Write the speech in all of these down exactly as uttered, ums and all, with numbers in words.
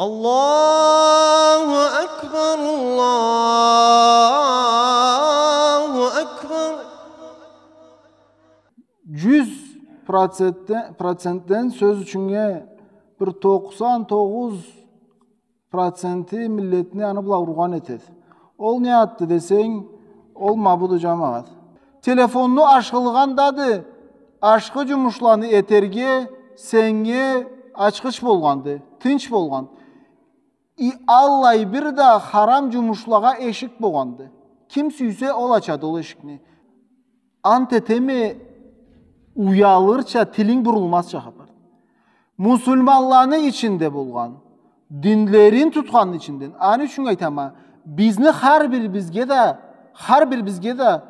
الله أكبر، الله أكبر. Джюз процентден, процентден, сёз ючюннге, бир токъсан тогъуз проценти миллетни аны бла ауругъан этеди. Ол не затды десенг, ол ма буду, джамагъат. Телефонну ашхылыгъындады, ашхы джумушланы этерге сеннге ачхыч болгъанды, тынч болгъан. И аллай бир да харам джумушлагъа эшик болгъанды. Ким сюйсе, ол ачады ол эшикни. Ант этеме, уялырча, тилинг бурулмазча хапар. Муслиманланы ичинде болгъан, динлерин тутханны ичинден. Аны ючюн айтама, бизни хар бирибизге да, хар бирибизге да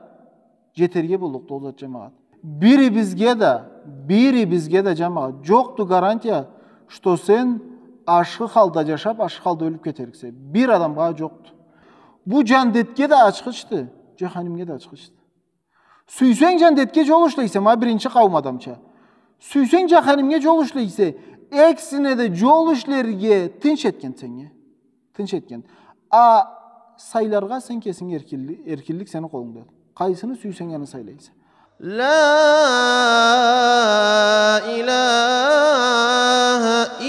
джетерге боллукъду ол зат, джамагъат. Бирибизге да, бирибизге да, джамагъат. Джокъду гарантия, что сен ашхы халда джашаб, ашхы халда ёлюб кетериксе. Бир адамгъа джокъду. Бу джандетге да ачхычды, джаханимге да ачхычды. Сюйсенг, джандетге джол ишлейсе, ма биринчи къауум адамча. Сюйсенг, джаханимге джол ишлейсе, экисине да джол ишлерге тынч этген сеннге. Тынч этген. А сайларгъа сен кесинг эркинли-, эркинлик сени къолунгда. Къайсыны сюйсенг, аны сайлайса. لا إله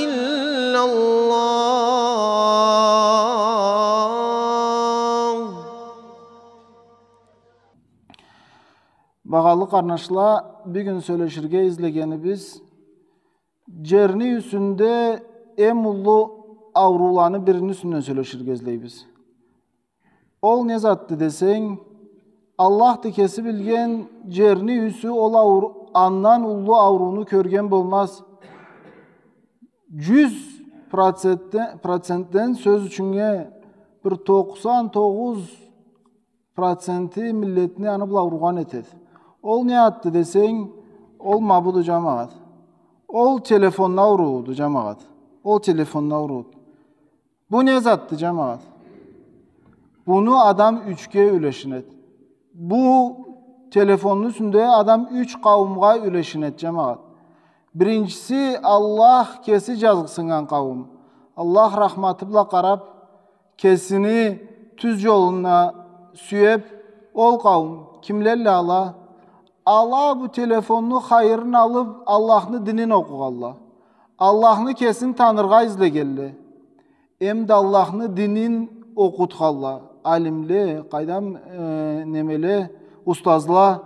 إلا الله. Багъалы къарнашла, бюгюн сёлеширге излегенибиз джерни юсюнде эм уллу аурууланы бирини юсюнден сёлеширге излейбиз. Ол не затды десенг, Аллахды кеси билген, джерни юсю ол ауру-, андан уллу аурууну кёрген болмаз. Джюз процентден, процентден, сёз ючюннге, бир токъсан тогъуз проценти миллетни аны бла ауругъан этеди. Ол не затды десенг, ол ма буду, джамагъат. Ол телефонну аурууду, джамагъат. Ол телефонну аурууду. Бу не затды, джамагъат? Буну адам ючге юлешинеди. Бу телефонну юсюнде адам юч къауумгъа юлешинеди, джамагъат. Биринчиси, Аллах кеси джазыкъсыннган къауум. Аллах рахматы бла къараб, кесини тюз джолуна сюеб, ол къауум. Кимлелле ала? Ала бу телефонну хайырын алыб, Аллахны динин окъугъалла. Аллахны кесин таныргъа излегелле. Эм да Аллахны динин окъутхалла. Алимле, къайдам, э, немеле, устазла.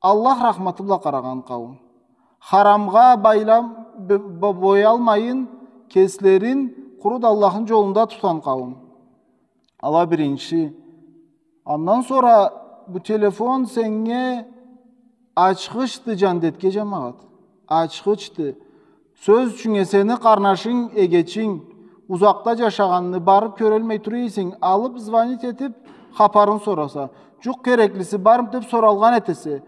Аллах рахматы бла къарагъан къауум. Харамгъа байлам-, б-, б-, боялмайын, кеслерин къуру да Аллахны джолунда тутхан къауум. Ала биринчи. Андан сора бу телефон сеннге ачхычды джандетге, джамагъат. Ачхычды. Сёз ючюннге, сени къарнашынг, эгечинг, узакъда джашагъанны барыб кёрелмей тура эсенг, алыб, звонить этиб, хапарын сораса. Джукъ, кереклиси бармы деб соралгъан этесе.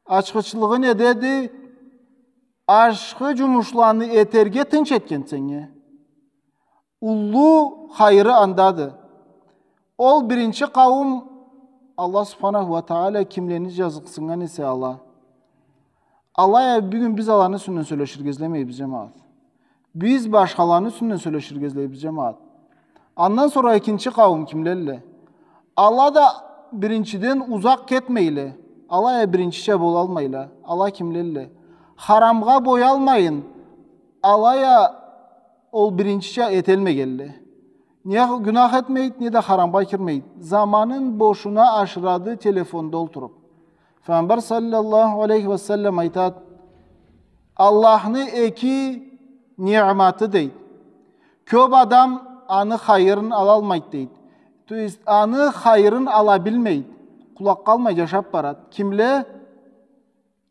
Ачхычлыгъы недеди? Ашхы джумушланы этерге тынч этген сеннге. Уллу хайыры андады. Ол биринчи къауум, Аллах субханаху уа тагъала кимлени джазыкъсыннган эсе ала. Алай а бюгюн биз аланы юсюнден сёлеширге излемейбиз, джамагъат. Биз башхаланы юсюнден сёлеширге излейбиз, джамагъат. Андан сора экинчи къауум кимлелле? Ала да биринчиден узакъ кетмейле. Алай а биринчича болалмайла. Ала кимлелле? Харамгъа боялмайын. Алай а ол биринчича этелмегелле. Не гюнах этмейди, не да харамгъа кирмейди. Заманын бошуна ашырады телефонда олтуруб. Файгъамбар саллаллаху алейхи уа саллам айтады: Аллахны эки ниъматы, дейди. Кёб адам аны хайырын алалмайды, дейди. То есть, аны хайырын ала билмейди. Къулакъ къалмай джашаб барады. Кимле?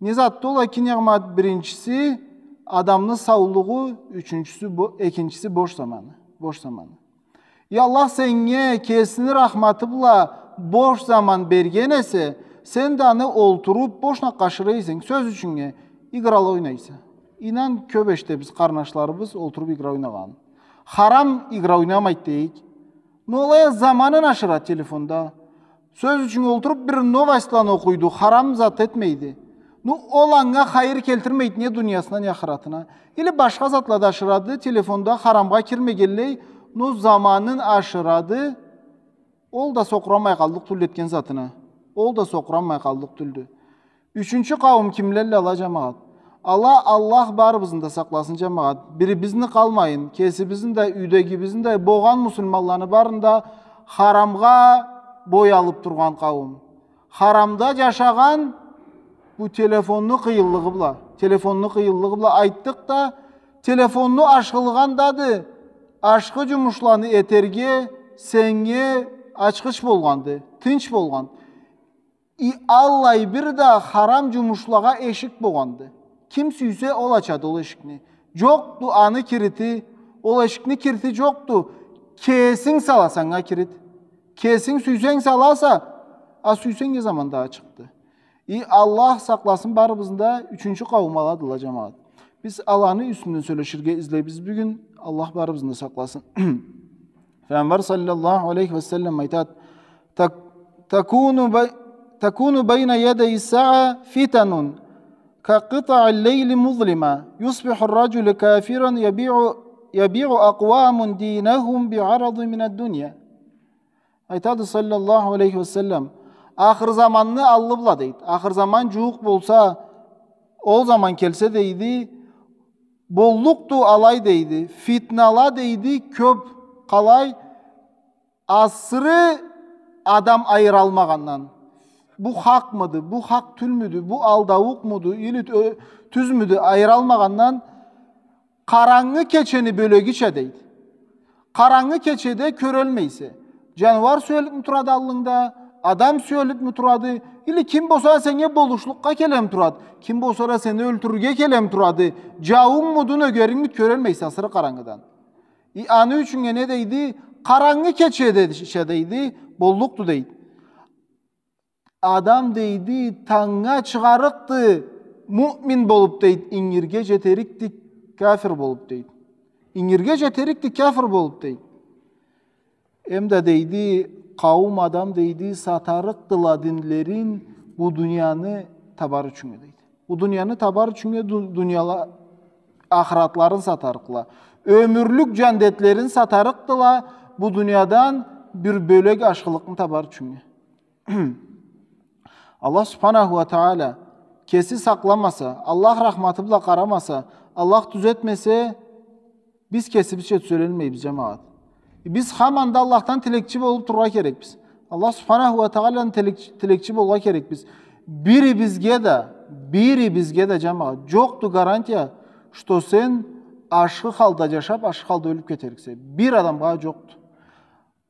Не затды ол эки ниъмат? Биринчиси, адамны саулугъу, ючюнчюсю бо-, экинчиси бош заманы. Бош заманы. Я Аллах сеннге кесини рахматы бла бош заман берген эсе, сен да аны олтуруб бошуна ашыра эсенг, сёз ючюннге, играла ойнайса. Ийнан, кёб эшитебиз къарнашларыбыз олтуруб игра ойнагъанын. Харам игра ойнамайды дейик. Но алай а заманын ашыра телефонда. Сёз ючюн, олтуруб бир новостьланы окъуйду, харам зат этмейди. Ну, ол анга хайыр келтирмейди не дуниясына, не ахыратына. Или башха затла да ашырады, телефонда харамгъа кирмегенлей, ну, заманын ашырады. Ол да сокъуранмай къаллыкъ тюлдю этген затына. Ол да сокъуранмай къаллыкъ тюлдю. Ючюнчю къауум кимлелле ала, джамагъат? Ала, Аллах барыбызны да сакъласын, джамагъат. Бирибизни къалмайын, кесибизни да, юйдегибизни да, богъан муслиманланы барын да харамгъа боялып тургъан къауум. Харамда джашагъан, бу телефонну къыйынлыгъы бла, телефонну къыйынлыгъы бла айтдыкъ да, телефонну ашхылыгъандады, ашхы джумушланы этерге сеннге ачхыч болгъанды, тынч болгъан. И аллай бир да харам джумушлагъа эшик богъанды. Ким сюйсе, ол ачады ол эшикни. Джокъду аны кирити, ол эшикни кирити джокъду. Кесинг саласа анга кирит. Кесинг сюйсенг саласа, а сюйсенг не заманда ачыкъды. И Аллах сакъласын барыбызны да, ючюнчю къауум аладыла, джамагъат. Биз аланы юсюнден сёлеширге излейбиз бюгюн. Аллах барыбызны да сакъласын. Файгъамбар саллаллаху алейхи ва саллам айтады: «Так-, такуну бай-, такуну байна ядай саа фитанун, ка къитаи лейли музлима, юсбиху р-раджулу кафиран, ябиу, ябиу акъвамун динахум би арадин мина д-дунья». Айтады саллаллаху алейхи ва саллам, ахыр заманны аллы бла, дейди. Ахыр заман джууукъ болса, ол заман келсе, дейди, боллукъду алай, дейди. Фитнала, дейди, кёп. Къалай? Асыры адам айыралмагъандан. Бу хакъмыды, бу хакъ тюлмюдю, бу алдаукъмуду, или тё-, тюзмюдю, айыралмагъандан. Къарангы кечени бёлегича, дейди. Къарангы кечеде кёрелмейсе. Джаныуар сюелипми турады аллынгда, адам сюелипми турады, или ким болса да сеннге болушлукъгъа келеми турады, ким болса да сени ёлтюрюрге келеми турады, джауунгмуду, нёгерингмиди, кёрелмейсе асыры къарангыдан. И аны ючюннге не дейди? Къарангы кечеде, дейди, боллукъду, дейди. Адам, дейди, тангнга чыгъарыкъды муъмин болуп, дейди, ингирге джетерикди кафир болуп, дейди. Ингирге джетерикди кафир болуп, дейди. Эм да, дейди, къауум адам, дейди, сатарыкъдыла динлерин бу дунияны табар ючюннге, дейди. Бу дунияны табар ючюннге ду-, дунияла-, ахыратларын сатарыкъла. Ёмюрлюк джандетлерин сатарыкъдыла бу дуниядан бир бёлек ашхылыкъны табар ючюннге. Аллах субханаху ва тааля кеси сакъламаса, Аллах рахматы бла къарамаса, Аллах тюзетмесе, биз кесибизча тюзелалмайбыз, джамагъат. Биз хаманда Аллахдан тилекчи болуп тургъа керекбиз. Аллах субханаху ва таалядан тилек-, тилекчи болгъа керекбиз. Бирибизге да, бирибизге да, джамагъат, джокъду гарантия, что сен ашхы халда джашап, ашхы халда ёлюп кетериксе. Бир адамгъа джокъду.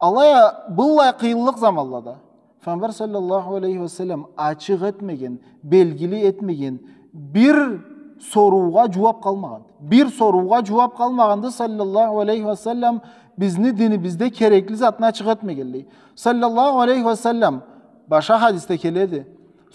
Алай а, быллай къыйынлыкъ заманлада Файгъамбар саллаллаху алейхи ва саллам ачыкъ этмеген, белгили этмеген бир соруугъа джууап къалмагъан. Бир соруугъа джууап къалмагъанды, саллаллаху алейхи ва саллам, бизни динибизде керекли затны ачыкъ этмегенлей. Саллаллаху алейхи ва саллам, башха хадисде келеди.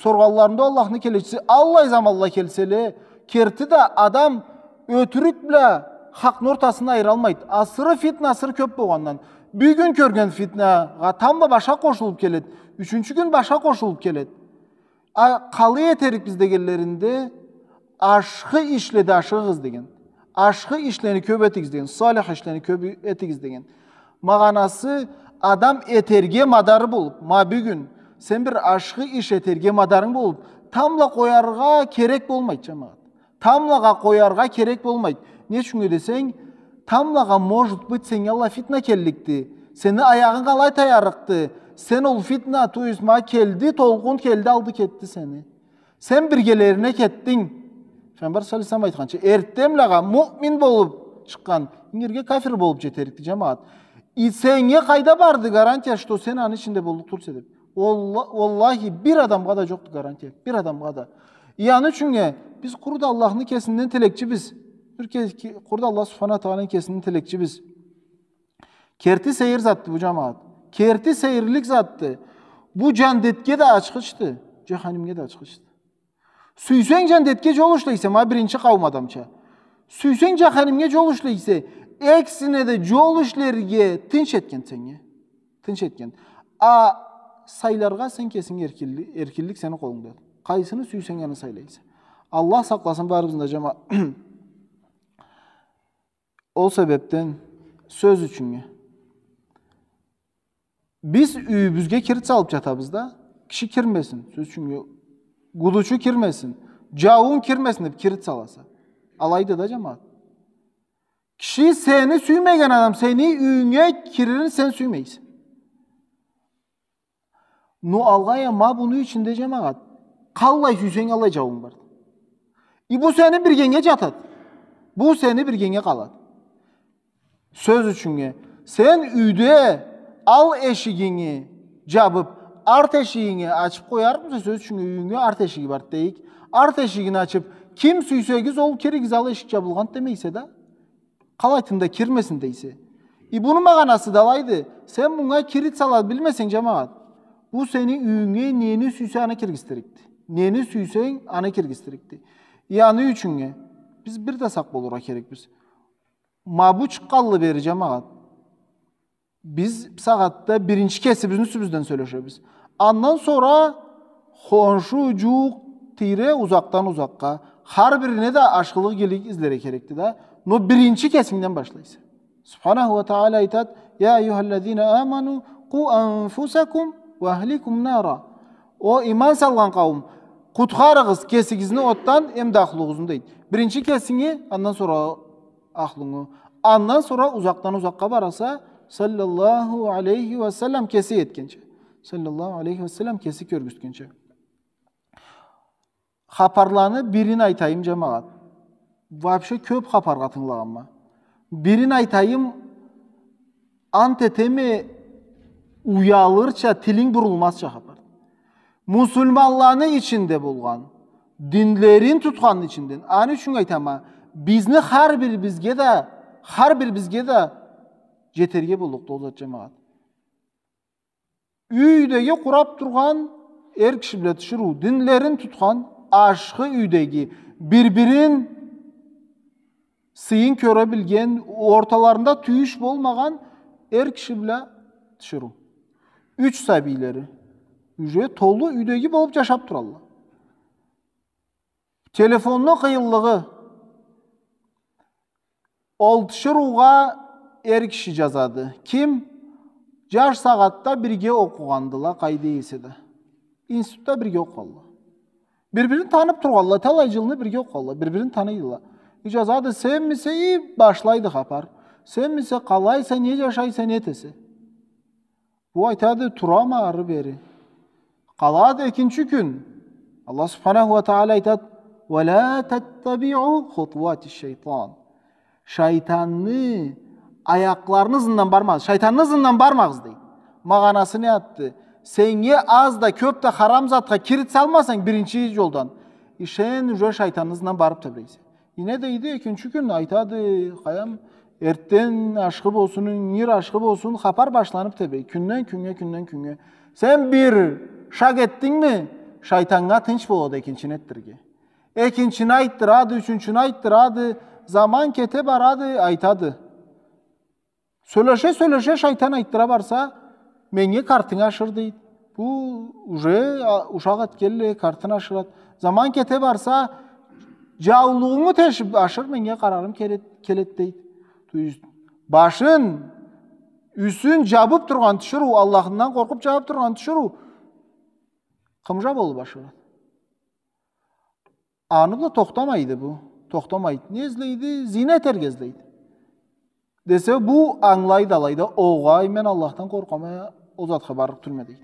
Соргъанларында Аллахны келечиси, аллай заманла келселе, керти да адам ётюрюк бла хакъны ортасын айыралмайды. Асыры фитна, асыры кёп болгъандан. Бюгюн кёрген фитнагъа тамбла башха къошулуп келеди. Ючюнчю кюн башха къошулуп келеди. А, къалай этерикбиз дегенлеринде, ашхы ишледе ашыгъыгъыз деген. Ашхы ишлени кёп этигиз деген. Салих ишлени кёп этигиз деген. Магъанасы, адам этерге мадары болуп, ма бюгюн сен бир ашхы иш этерге мадарынг болуп, тамбла къояргъа керек болмайды, джамагъат. Тамблагъа къояргъа керек болмайды. Не ючюннге десенг, тамблагъа, может быть, сеннге аллай фитна келликди. Сени аягъынг алай таярыкъды. Сен ол фитна, то есть, ма келди, толкъун келди, алды кетди сени. Сен биргелерине кетдинг. Файгъамбар саллаллаху алейхи ва саллам айтханча, эртденблагъа муъмин болуп чыкъгъан, ингирге кафир болуп джетерикди, джамагъат. И сеннге къайда барды гарантия, что сен аны ичинде боллукъ тюлсе деп? Уалла-, уаллахи, бир адамгъа да джокъду гарантия. Бир адамгъа да. И аны ючюннге биз къуру да Аллахны кесинден тилекчибиз. Бир ке-, ке-, къуру да Аллах субханаху ва тааляны кесинден тилекчибиз. Керти сейир затды бу, джамагъат. Керти сейирлик затды. Бу джандетге да ачхычды, джаханимге да ачхычды. Сюйсенг джандетге джол ишлейсе, ма биринчи къауум адамча. Сюйсенг джаханимге джол ишлейсе, экисине да джол ишлерге тынч этген сеннге. Тынч этген. А сайларгъа сен кесинг эркинли-, эркинлик сени къолунгда. Къайсыны сюйсенг, аны сайлайса. Аллах сакъласын барыбызны да, джама-, ол себебден, сёз ючюннге. Биз юйюбюзге кирит салып джатабыз да, киши кирмесин, сёз ючюннге, гудучу кирмесин, джауун кирмесин деп кирит саласа. Алайды да, джамагъат. Киши сени сюймеген адам сени юйюнге киририн сен сюймейсе. Ну, алгъай а, ма муну ичинде, джамагъат, къаллай сюйсенг, аллай джауунг бар. И бу сени биргенге джатады. Бу сени биргенге къалады. Сёз ючюннге, сен юйде ал эшигинги джабып, арт эшигинги ачып къоярыкъмыса, сёз ючюннге, юйюнге арт эшиги бар дейик. Арт эшигин ачып, ким сюйсегиз, ол киригиз, ал эшик джабылгъанды демейсе да. Къалайтын да кирмесин дейсе. И муну магъанасы да алайды. Сен мунга кирит сала билмесенг, джамагъат, бу сени юйюнге нени сюйсе, аны киргизтирикди. Нени сюйсенг, аны киргизтирикди. И аны ючюннге биз бир да сакъ болургъа керекбиз. Ма бу чыкъгъанлы бери, джамагъат, биз бусагъатда биринчи кесибизни юсюбюзден сёлешебиз. Андан сора хоншу, джууукъ, тийре, узакъдан узакъгъа. Хар бирине да ашхылыкъ, игилик излерге керекди да. Но биринчи кесингден башлайса. Субханаху ва Тагъала айтады: «Я айюхаллазина аману, къу анфусакум ва ахликум нара». О иман салгъан къауум, къутхарыгъыз кесигизни отдан, эм да ахлугъузну, дейди. Биринчи кесинги, андан сора ахлунгу. Андан сора узакъдан узакъгъа бараса, саллаллаху алейхи ва саллам кеси этгенча. Саллаллаху алейхи ва саллам кеси кёргюзтгенча. Хапарланы бирин айтайым, джамагъат. Вообще кёп хапаргъа тынгылагъанма. Бирин айтайым, ант этеме, уялырча, тилинг бурулмазча хапар. Муслиманланы ичинде болгъан, динлерин тутханны ичинден. Аны ючюн айтама, бизни хар бирибизге да, хар бирибизге да джетерге боллукъду ол зат, джамагъат. Юйдеги къурап тургъан эр киши бла тиширыу, динлерин тутхан, ашхы юйдеги, бир-бирин сыйын кёре билген, орталарында тюйюш болмагъан эр киши бла тиширыу. Юч сабийлери. Уже толу юйдеги болуп джашап туралла. Телефонну къыйынлыгъы. Ол тиширыугъа эр киши джазады. Ким? Джаш сагъатда бирге окъугъандыла, къайда эсе да. Институтда бирге окъугъанла. Бир-бирин танып тургъанла, талай джылны бирге окъугъанла, бир-бирин таныйдыла. И джазады, сенмисе, и башлайды хапар. Сенмисе, къалайса, не джашайса, не этесе? Бу айтады, турама ары-бери. Къалады экинчи кюн. Аллах субханаху ва тагъала айтады: «Ва ла таттабиъу хутувати шайтан». Шайтанны аякъларыны ызындан бармагъыз. Шайтанны ызындан бармагъыз, дейди. Магъанасы не затды? Сеннге аз да, кёп да харам затха кирит салмасанг биринчи джолдан, и сен уже шайтанны ызындан барып тебрейсе. И не дейди, экинчи кюн айтады, къайдам, эртден ашхы болсун, ингир ашхы болсун, хапар башланып тебрей. Кюнден кюннге, кюнден кюннге. Сен бир шаг этдингми, шайтаннга тынч болады экинчини этдирирге. Экинчини айтдырады, ючюнчюню айтдырады, заман кете барады, айтады. Сёлеше-сёлеше шайтан айтдыра барса, меннге картынгы ашыр, дейди. Бу уже, а, ушакъ этгенлей, картын ашырады. Заман кете барса, джаулугъунгу тешип ашыр, меннге къарарым келед, келед, дейди. То есть, башын, юсюн джабып тургъан тиширыу, Аллахындан къоркъуп джабып тургъан тиширыу, къымжа болуп ашырады. Аны бла тохтамайды бу. Тохтамайды. Не излейди? Зина этерге излейди. Десе, бу ангылайды алайда, огъай, мен Аллахдан къоркъама, ол затха барлыкъ тюлме, дейди.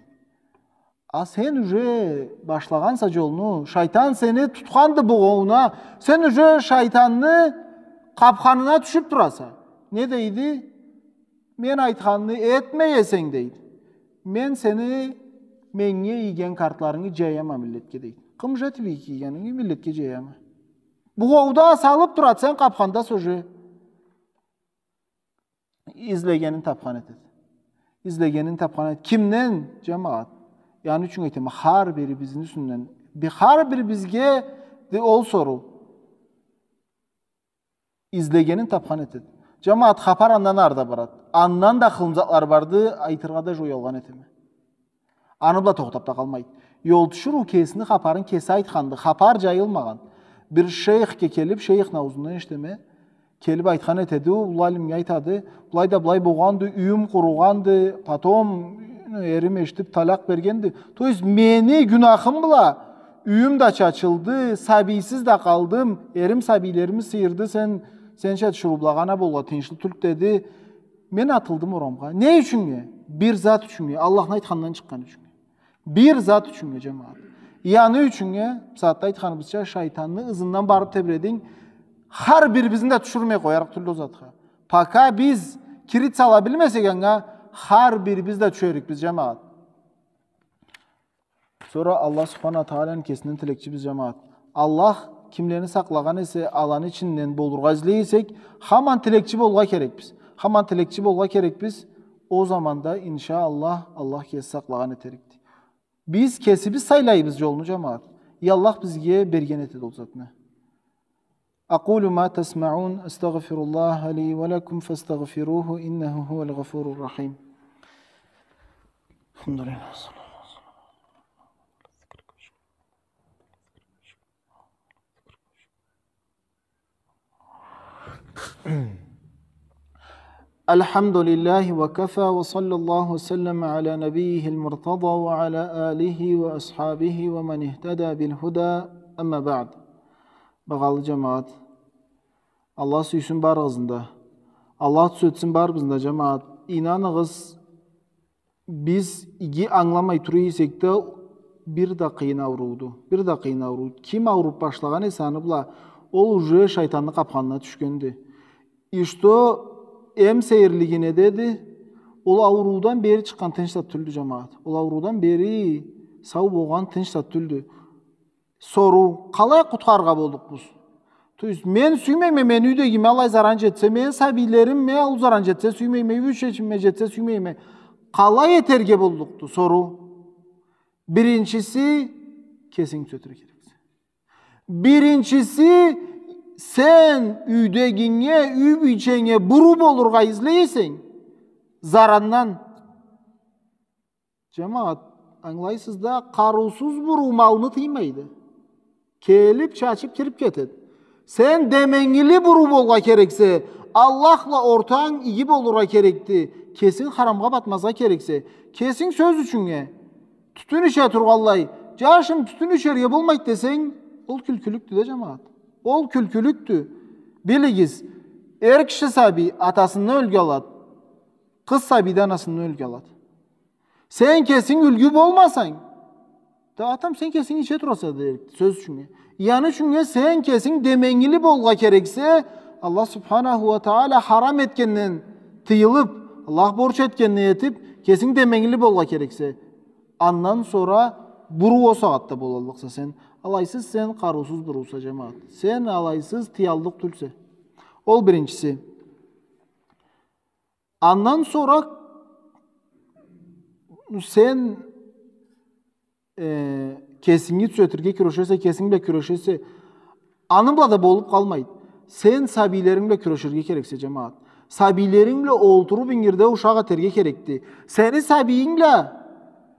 А сен уже башлагъанса джолну, шайтан сени тутханды бугъоууна, сен уже шайтанны къапханына тюшюп тураса. Не дейди? Мен айтханны этмей эсенг, дейди, мен сени, меннге ийген картларынгы джаяма миллетге, дейди. Къымжа этип ийгенинги миллетге джаяма. Бугъоуда салып турады, сен къапхандаса уже. Излегенин тапхан этеди. Излегенин тапхан этеди. Кимден, джамагъат? Аны ючюн айтама, хар бирибизни юсюнден. Бир хар бирибизге да ол соруу. Излегенин тапхан этеди. Джамагъат, хапар андан ары да барады. Андан да хылымы затлары барды, айтыргъа да уялгъан этеме. Аны бла тохтап да къалмайды. Ол тиширыу кесини хапарын кеси айтханды. Хапар джайылмагъан. Бир шейхге келип, шейхни ауузундан эшитеме, келип айтхан этеди, ол алимге айтады, былай да былай болгъанды, юйюм къуругъанды, потом, ну, эрим эшитип, талакъ бергенди. То есть, мени гюнахым бла юйюм да чачылды, сабийсиз да къалдым, эрим сабийлерими сыйырды, сен, сенча тиширыу бла къана болгъа тынчлы тюлдю деди. Мен атылдым орамгъа. Не ючюннге? Бир зат ючюннге, Аллахны айтханындан чыкъгъан ючюннге. Бир зат ючюннге, джамагъат. Яны ючюннге, бусагъатда айтханыбызча, шайтанны ызындан барып тебрединг, хар бирибизни да тюшюрмей къоярыкъ тюлдю ол затха. Пока биз кирит сала билмесек анга, хар бирибиз да тюшерикбиз, джамагъат. Сора Аллах Субхана Тааланы кесинден тилекчибиз, джамагъат. Аллах кимлени сакълагъан эсе, аланы ичинден болургъа излей эсек, хаман тилекчи болургъа керекбиз. Хаман тилекчи болургъа керекбиз. Ол заманда, иншаАллах, Аллах кеси сакълагъан этерикди. Биз кесибиз сайлайбыз джолну, джамагъат. И Аллах бизге берген этеди ол затны. أقول ما تسمعون، أستغفر الله لي ولكم فاستغفروه، إنه هو الغفور الرحيم. الحمد لله. الحمد لله وكفى، وصلى الله وسلم على نبيه المرتضى وعلى آله وأصحابه ومن اهتدى بالهدى، أما بعد. Багъалы джамагъат, Аллах сюйсюн барыгъызны да. Аллах тюзетсин барыбызны да, джамагъат. Ийнаныгъыз, биз иги ангыламай тура эсек да, бир да къыйын аурууду. Бир да къыйын ауруу. Ким ауруп башлагъан эсе аны бла, ол уже шайтанны къапханына тюшгенди. И что эм сейирлиги недеди, ол ауруудан бери чыкъгъан тынч зат тюлдю, джамагъат. Ол ауруудан бери сау болгъан тынч зат тюлдю. Соруу, къалай къутхарыргъа боллукъбуз? То есть, мен сюймейме, мени юйдегиме алай заран джетсе, мени сабийлериме ол заран джетсе сюймейме, юй ичиме джетсе сюймейме. Къалай этерге боллукъду? Соруу. Биринчиси, кесинги тюзетирге керексе. Биринчиси, сен юйдегинге, юй бийченге буруу болургъа излей эсенг, зарандан. Джамагъат, ангылайсыз да, къарыусуз буруу малны тыймайды. Келип, чачып, кирип кетеди. Сен деменгили буруу болургъа керексе, Аллах бла ортанг иги болургъа керекди. Кесинг харамгъа батмазгъа керексе, кесинг сёз ючюннге, тютюн иче тургъанлай, джашым, тютюн ичерге болмайды десенг, ол кюлкюлюкдю да, джамагъат. Ол кюлкюлюкдю. Билигиз, эр киши сабий атасындан ёлге алады. Къыз сабий да анасындан ёлге алады. Сен кесинг юлгю болмасанг, да, атам, сен кесинг иче тураса дерик, сёз ючюннге. Яны ючюннге сен кесинг деменгили болургъа керексе, Аллах Субханаху уа Тааля харам этгенден тыйылып, Аллах борч этгенни этип, кесинг деменгили болургъа керексе, андан сора буруу ол сагъатда болаллыкъса сен. Алайсыз сен къарыусуз бурууса, джамагъат. Сен алайсыз тыяллыкъ тюлсе. Ол биринчиси. Андан сора сен, э, кесинги тюзетирге кюрешесе, кесинг бла кюрешесе, аны бла да болуп къалмайды. Сен сабийлеринг бла кюреширге керексе, джамагъат. Сабийлеринг бла олтуруп ингирде ушакъ этерге керекди. Сени сабийинг бла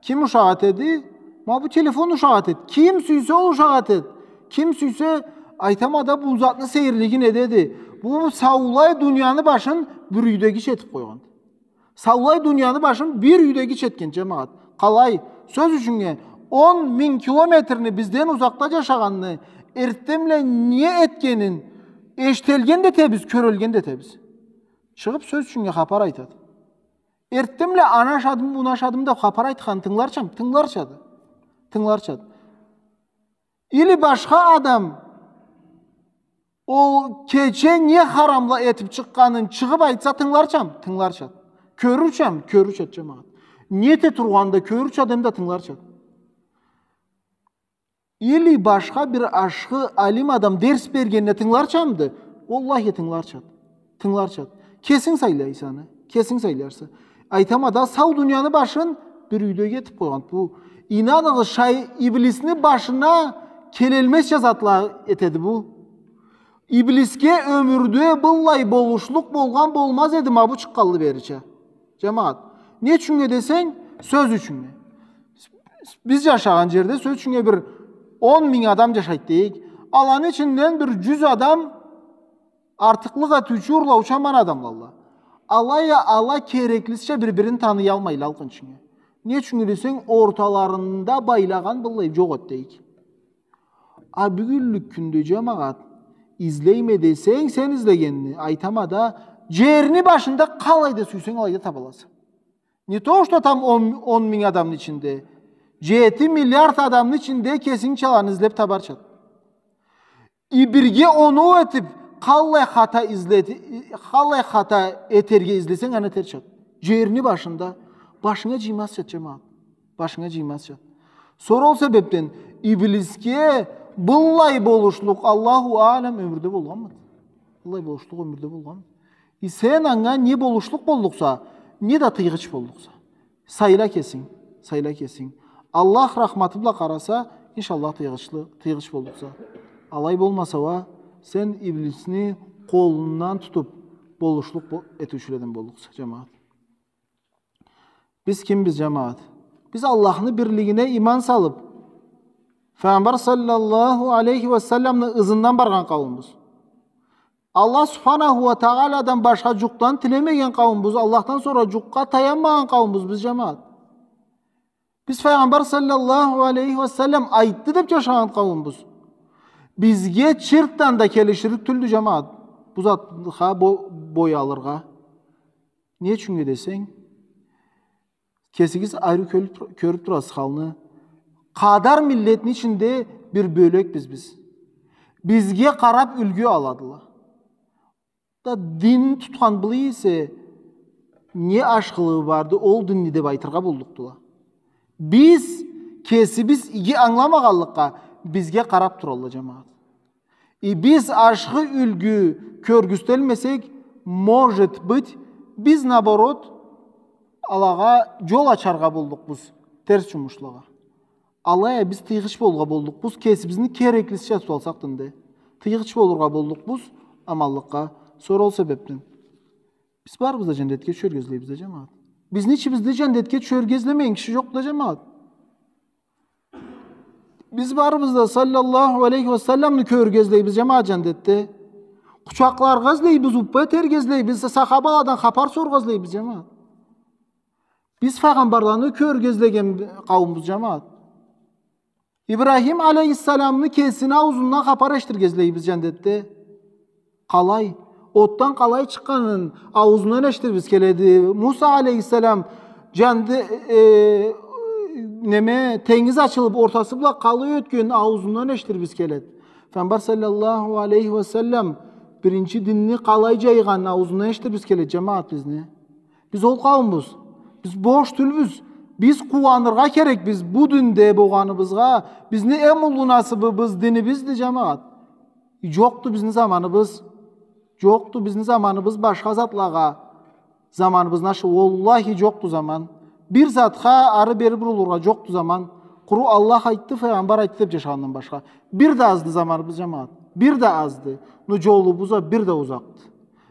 ким ушакъ этеди? Ма бу телефон ушакъ этеди. Ким сюйсе, ол ушакъ этеди. Ким сюйсе, айтама да, бу затны сейирлиги недеди? Бу саулай дунияны башын бир юйдегича этип къойгъан. Саулай дунияны башын бир юйдегича этген, джамагъат. Къалай? Сёз ючюннге, он минг километрни бизден узакъда джашагъанны, эртден бла не этгенин эшителген да этебиз, кёрелген да этебиз. Чыгъып, сёз ючюннге, хапар айтады. Эртден бла аны ашадым, муну ашадым деп хапар айтханын тынгыларчамы? Тынгыларчады. Тынгыларчады. Или башха адам ол кече не харамла этип чыкъгъанын чыгъып айтса, тынгыларчамы? Тынгыларчады. Кёрюрчамы? Кёрюрчады, джамагъат. Не эте тургъанын да кёрюрчады, эм да тынгыларчады. Или башха бир ашхы алим адам дерс бергенине тынгыларчамыды? Уаллахи, тынгыларчады. Тынгыларчады. Кесинг сайлайса аны. Кесинг сайларса. Айтама да, сау дунияны башын бир юйдеги этип къойгъан. Бу, ийнаныгъыз, шай-, иблисни башына келелмезча затла этеди бу. Иблисге ёмюрде быллай болушлукъ болгъан болмаз эди ма бу чыкъгъанлы берича. Джамагъат. Не ючюннге десенг, сёз ючюннге. Биз джашагъан джерде, сёз ючюннге, бир он минг адам джашайды дейик. Аланы ичинден бир джюз адам артыкълыкъ этиучю, урлаучу аман адамлалла. Алай а ала кереклисича бир-бирин таныялмайла алкъын ичинде. Не ючюн десенг, орталарында байлагъан быллай джокъ эди дейик. А бюгюнлюк кюнде, джамагъат, излейме десенг, сен излегенни, айтама да, джерни башында къалайда сюйсенг, алайда табаласа. Не то что там он, он минг адамны ичинде, джети миллиард адамны ичинде кесингча аланы излеб табарчады. И бирге оноу этиб, къаллай хата излети-, къаллай хата этерге излесенг, аны этерчады. Джерни башында башынга джыймазчады, джамагъат. Башынга джыймазчады. Сора ол себебден иблисге быллай болушлукъ, Аллаху аълам, ёмюрде болгъанмыды? Быллай болушлукъ ёмюрде болгъанмыды? И сен анга не болушлукъ боллукъса, не да тыйгъыч боллукъса. Сайла кесинг, сайла кесинг. Аллах рахматы бла къараса, иншаллах, тыйгъычлы, тыйгъыч боллукъса. Алай болмаса уа, сен иблисни къолундан тутуб, болушлукъ бо-, этиучюледен боллукъса, джамагъат. Биз кимбиз, джамагъат? Биз Аллахны бирлигине иман салыб, Файгъамбар саллаллаху алейхи ва салламны ызындан баргъан къауумбуз. Аллах субханаху ва тагъаладан башха джукъдан тилемеген къауумбуз, Аллахдан сора джукъгъа таянмагъан къауумбуз биз, джамагъат. Биз Файгъамбар саллаллаху алейхи ва саллам айтды деб джашагъан къауумбуз. Бизге чыртдан да келиширик тюлдю, джамагъат, бу затха бо-, бой алыргъа. Не ючюннге десенг, кесигиз ариу кёрюб тур-, кёрюб турасыз халны. Къадар миллетни ичинде бир бёлекбиз биз. Бизге къараб юлгю аладыла. Да дин тутхан былай эсе, не ашхылыгъы барды ол динни деб айтыргъа боллукъдула. Биз кесибиз иги ангыламагъанлыкъгъа бизге къараб туралла, джамагъат. И биз ашхы юлгю кёргюзтелмесек, может быть, биз, наоборот, алагъа джол ачаргъа боллукъбуз, терс джумушлагъа. Алай а биз тыйгъыч болургъа боллукъбуз, кесибизни кереклисича туталсакъ динде. Тыйгъыч болургъа боллукъбуз аманлыкъгъа. Сора ол себебден биз барыбыз да джандетге тюшерге излейбиз да, джамагъат. Бизни ичибизде джандетге тюшерге излемеген киши джокъду да, джамагъат. Биз барыбыз да саллаллаху алейхи ва салламны кёрюрге излейбиз, джамагъат, джандетде. Къучакъларгъа излейбиз, уппа этерге излейбиз, сахабаладан хапар сорургъа излейбиз, джамагъат. Биз файгъамбарланы кёрюрге излеген къауумбуз, джамагъат. Ибрахим алейхиссаламны кесини ауузундан хапар эшитирге излейбиз джандетде. Къалай? Отдан къалай чыкъгъанын ауузундан эшитирбиз келеди. Муса алейхиссалам джанды, э, неме, тенгиз ачылыб, ортасы бла къалай ётгенин ауузундан эшитирбиз келеди. Файгъамбар саллаллаху алейхи ва саллам биринчи динни къалай джайгъанын ауузундан эшитирбиз келеди, джамагъат, бизни. Биз ол къауумбуз. Биз бош тюлбюз. Биз къууаныргъа керекбиз бу динде болгъаныбызгъа. Бизни эм уллу насыбыбыз динибизди, джамагъат. Джокъду бизни заманыбыз. Джокъду бизни заманыбыз башха затлагъа. Заманыбызны ашы, уаллахи, джокъду заман. Бир затха ары-бери бурулургъа джокъду заман. Къуру Аллах айтды, файгъамбар айтды деб джашагъандан башха. Бир да азды заманыбыз, джамагъат. Бир да азды. Но джолубуз а бир да узакъды.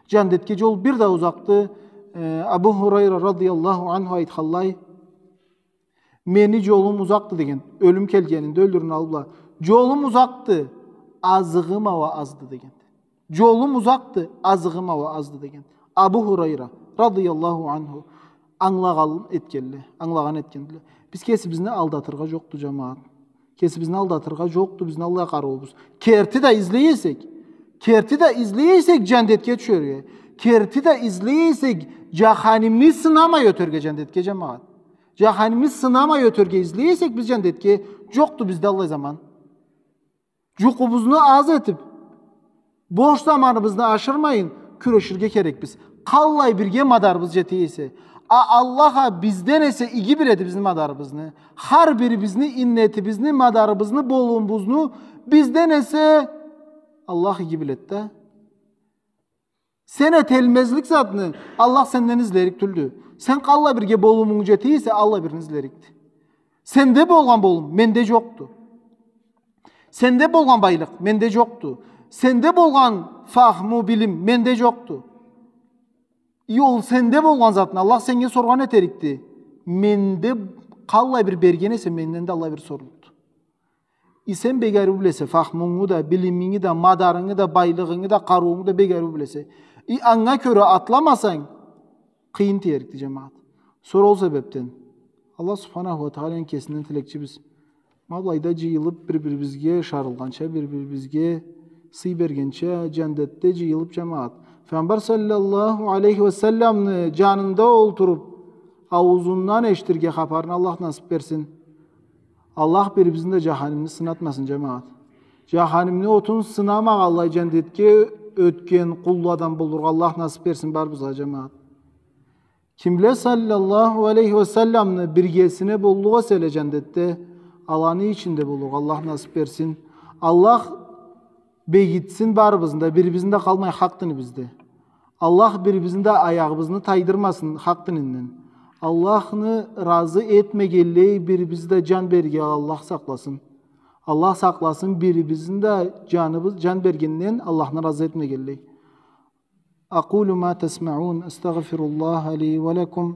Джандетге джол бир да узакъды. Э, Абу Хурайра радыяллаху анху айтханлай, мени джолум узакъды деген. Ёлюм келгенинде ёлдюрюн алыбла. Джолум узакъды, азыгъым а уа азды деген. Джолум узакъды, азыгъым а уа азды деген. Абу Хурайра радыяллаху анху. Англагъан этгенле, англагъан этгенле. Биз кесибизни алдатыргъа джокъду, джамагъат. Кесибизни алдатыргъа джокъду бизни аллай къарыуубуз. Керти да излей эсек, керти да излей эсек джандетге тюшерге, керти да излей эсек джаханимни сынамай ётерге джандетге, джамагъат. Джаханимни сынамай ётерге излей эсек биз джандетге, джокъду бизде аллай заман. Джукъубузну аз этиб, бош заманыбызны ашырмайын, кюреширге керекбиз. Къаллай бирге мадарыбыз джете эсе. А Аллах а бизден эсе иги биледи бизни мадарыбызны. Хар бирибизни иннетибизни, мадарыбызны, болумубузну бизден эсе Аллах иги биледи да. Сен этелмезлик затны Аллах сенден излерик тюлдю. Сен къаллай бирге болумунг джете эсе, аллай бирин излерикди. Сенде болгъан болум менде джокъду. Сенде болгъан байлыкъ менде джокъду. Сенде болгъан фахму, билим менде джокъду. И ол сенде болгъан затны Аллах сеннге соргъан этерикди. Менде къаллай бир берген эсе, менден да аллай бир сорлукъду. И сен бек ариу билесе, фахмунгу да, билиминги да, мадарынгы да, байлыгъынгы да, къарыуунгу да бек ариу билесе. И анга кёре атламасанг, къыйын тиерикди, джамагъат. Сора ол себебден Аллах субханаху уа тагъаланы кесинден тилекчибиз. Ма былайда джыйылыб, бир-бирибизге ышарылгъанча, бир-бирибизге сый бергенча, джандетде джыйылыб, джамагъат. Файгъамбар саллаллаху алейхи уа салламны джанында олтуруб, ауузундан эшитирге хапарны Аллах насыб берсин. Аллах бирибизни да джаханимни сынатмасын, джамагъат. Джаханимни отун сынамагъанлай джандетге ётген къулладан болургъа Аллах насыб берсин барыбызгъа, джамагъат. Кимле саллаллаху алейхи уа салламны биргесине боллукъ эселе джандетде, аланы ичинде болургъа Аллах насыб берсин. Аллах бегитсин барыбызны да, бирибизни да къалмай хакъ динибизде. Аллах бирибизни да аягъыбызны тайдырмасын хакъ дининден. Аллахны разы этмегенлей бирибизни да джан берирге Аллах сакъласын. Аллах сакъласын бирибизни да джаныбыз, джан бергенден Аллахны разы этмегенлей. أقول ما تسمعون، أستغفر الله لي ولكم،